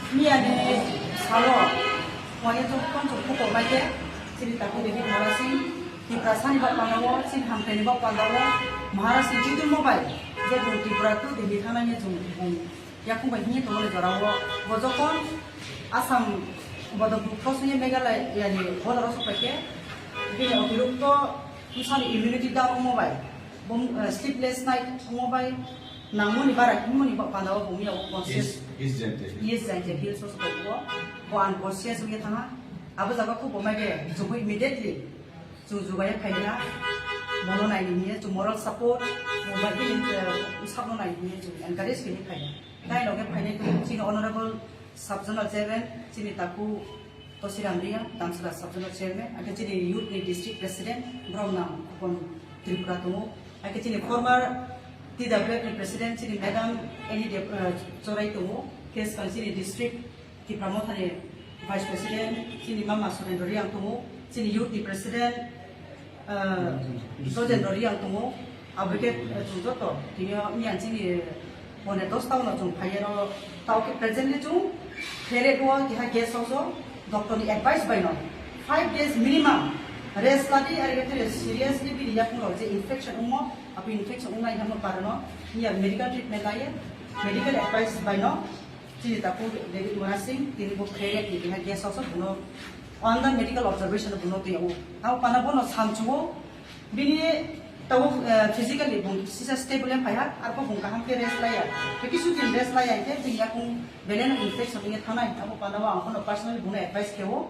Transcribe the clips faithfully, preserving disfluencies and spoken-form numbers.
Miyani salo waya chwng kontwk buko bai khe chini takhuk David Murasing Tiprasani bok pandao, chini hamkhaini bok pandao Maharaj ni Jidul Mobai je bung Tripura tu Delhi thangnani chwng bung yakung bai himye tongmani jorao bo jokon Assam bodol bukho songye Meghalaya ni border o sok bai khe bini otirokto bwsani immunity down wngmo bai bo, eh, sleepless night wngmo bai nangmoni bara himoni bok pandao bung ya conscious East, East Jaintia Hills. East Jaintia Hills o sok bai bo, bo unconscious wngye thangha. Abo jaga khuk bo mai khe chwng immediately chwng jugaiya phaina, bono naini hiye chwng moral support, bo bai bini, eh, sakno naini hiye chwng encourage khe phaina. Nai loge phainai tong chini honorable sub zonal chairman, chini takhuk Tosiram Reang, Damsara sub zonal chairman, ake chini youth ni district president, Bromnang Khupon Tripura tongo, ake chini former T W F ni president, chini madam Annie Deb-, eh, Chorai tongo, ke swkang chini district Tipra Mothani Vice President, chini mama Surendra Reang tongo, chini youth ni president, eh, Dojendra Reang tongo, abo khe, eh, chwng joto tini o miyan chini pone dos ta no chwng phaiya no, tao khe presently chwng khere do keha guest house o doctor ni advice bai no five days minimum rest ladi, ari khe seriously bini yakung rok je infection wngmo, abo infection wngnai hamo parano miya medical treatment laiya, medical advice bai no Chini takhuk David Murasing, tini bo khrek ni keha guest house o bono under medical observation o bono twi o. Abo pana bono samchuo, bini tabuk, eh, physically bung sisa stable wng phaiha, arpho bung kaham khe rest laiya. Tei kisu din rest laiya, hingkhe bini yakung belai no infection wngya thanai. Abo pana o ang bono personally bono advice khe o.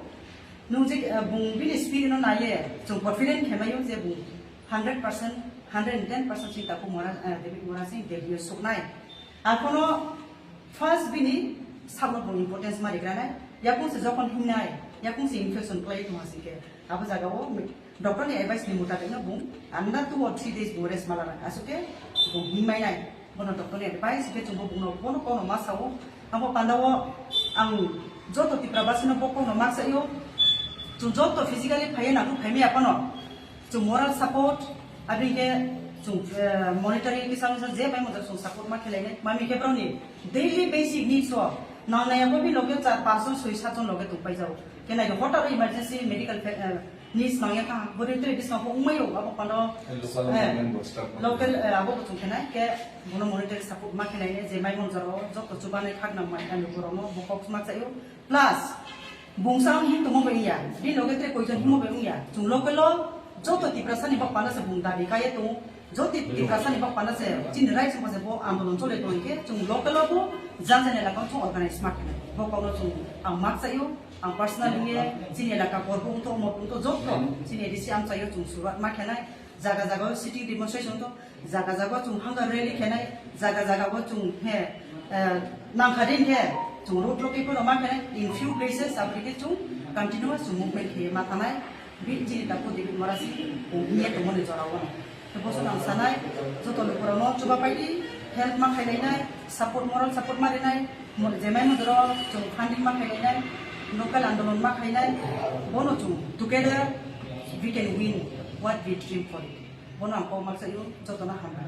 Nung je, eh, bung bini spirit no naiye, chwng confident khe maio je bung hundred percent, hundred and ten percent chini takhuk Mura-, eh, David Murasing Delhi o suknai. Arphono First bini sakno bung importance ma rikranai, yakung se jokon himnai, yakung se infection klai tongma singkhe, abo jaga o doctor ni advice ni mutabik no bung another two or three days bung rest ma lanai, aswk khe bung himmainai. Bono doctor ni advice khe chwngbo bung no bono kokno ma sao. Abo panda o ang joto Tipra basi no bo kokno ma saio, chwng joto physically phaiya nakhuk phaimaya phano, Chwng moral support, aboni khe chwng, eh, monetary kisa misa je pai mojak chwng support ma khe lainai. Mami khe borokni daily basic needs o nangnai abo bini loge char, panch jon, soi, sat jon loge tong pai jago. Khe nai hotar emergency medical fa-, eh, needs nangya kha. Bwrwi twi bisma bo wngmai o abo pano, Local eh, government bo staff local, eh, abo bo chwng khe nai khe bono monetary support ma khe lainai je mai monjaro joto chubanai khak nang mai ani borokno bo kok ma chaio. Plus, bungsa ang hin tongmo bai wngya, bini loge tre koijon himo bai wngya. Chwng local o joto Tiprasa ni bak panda se bung dabi kaiye tongo. Joto Tiprasa ni bak panda se chini right song se bo andolon chole tong khe, chwng local o bo jang jani elaka o chwng organize ma khenai. Bo kokno chwng ang mak chaio, ang personal wngye chini elaka korbo wngtho, omo wngtho joto chini A D C amchaio chwng suruat ma khenai. Jaga jaga o sitting demonstration to, jaga jaga o chwng hunger rally khenai, jaga jaga o chwng he, eh, nangkha din he, chwng road block khe phano ma khenai, in few places aboni khe chwng continuous chwng movement khe ma thanai, bi chini takhuk David Murasing, chwng hinya tongmani jora o. Khe boso nang sanai, joto lukurokno chuba paidi, help ma khailainai, support, moral support ma rinai, Mo-, jemai modoro chwng funding ma khainai, local andolon ma khainai, bono chwng together we can win what we dream for it. Bono ang kok ma saio, jotono hambai.